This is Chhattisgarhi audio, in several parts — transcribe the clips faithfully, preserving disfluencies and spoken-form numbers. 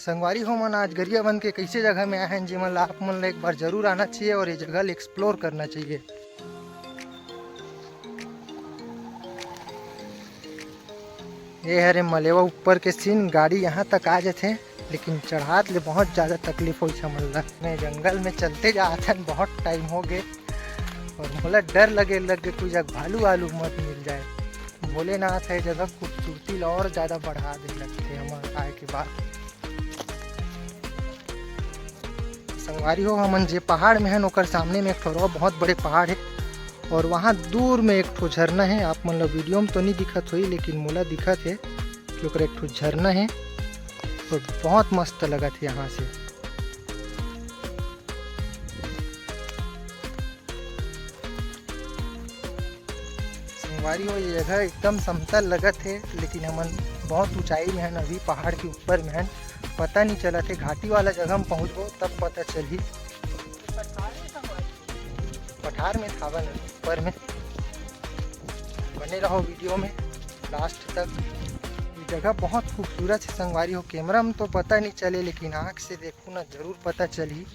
संगवारी हो मन, आज गरियाबंद के कइसे जगह में आए हैं, जेमन ला आप मन ला एक बार जरूर आना चाहिए और ये जगह ला एक्सप्लोर करना चाहिए। ये हरे मलेवा ऊपर के सीन, गाड़ी यहाँ तक आ जाथे, लेकिन चढ़ात ले बहुत ज़्यादा तकलीफ होइस हमन ला। मैं जंगल में चलते जात हन, बहुत टाइम हो गए और मोला डर लगे लगे कोई जगह भालू वालू मत मिल जाए। भोलेनाथ है जगह खूबसूरती ला और ज़्यादा बढ़ा दे लगथे हमर आए के बाद। संगवारी हो, हमन जे पहाड़ में हन ओकर सामने में एक ठो और बहुत बड़े पहाड़ है और वहाँ दूर में एक ठो झरना है। आप मन ला वीडियो में तो नहीं दिखत होई, लेकिन मोला दिखत है कि ओकर एक ठो झरना है और बहुत मस्त लगत है यहाँ से। संगवारी हो, ये जगह एकदम समतल लगत है, लेकिन हमन बहुत ऊंचाई में हन, अभी पहाड़ के ऊपर में हन। पता नहीं चलत है, घाटी वाला जगह में पहुंचबो तब पता चलही। पठार में था ऊपर में, बने रहो वीडियो में लास्ट तक। ये जगह बहुत खूबसूरत है संगवारी हो, कैमरा में तो पता नहीं चले, लेकिन आँख से देखो ना, जरूर पता चलही।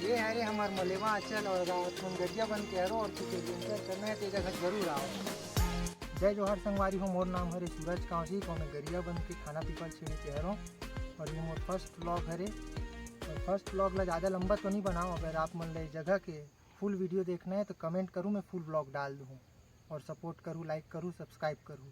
ये हरे हमर मलेवा आंचल और तुम गरियाबंद के हरो और कुछ एडवेंचर करना है तो ये जगह जरूर आओ। जय जोहार संगवारी हो, मोर नाम हरे सूरज कांसी और मैं गरियाबंद के थाना पीपल छेड़ी के हरो और ये मोर फर्स्ट व्लॉग हरे। और फर्स्ट व्लॉग ला ज़्यादा लंबा तो नहीं बनाओ, अगर आप मन ला ये जगह के फुल वीडियो देखना है तो कमेंट करूँ, मैं फुल व्लॉग डाल दूँ। और सपोर्ट करूँ, लाइक करूँ, सब्सक्राइब करूँ।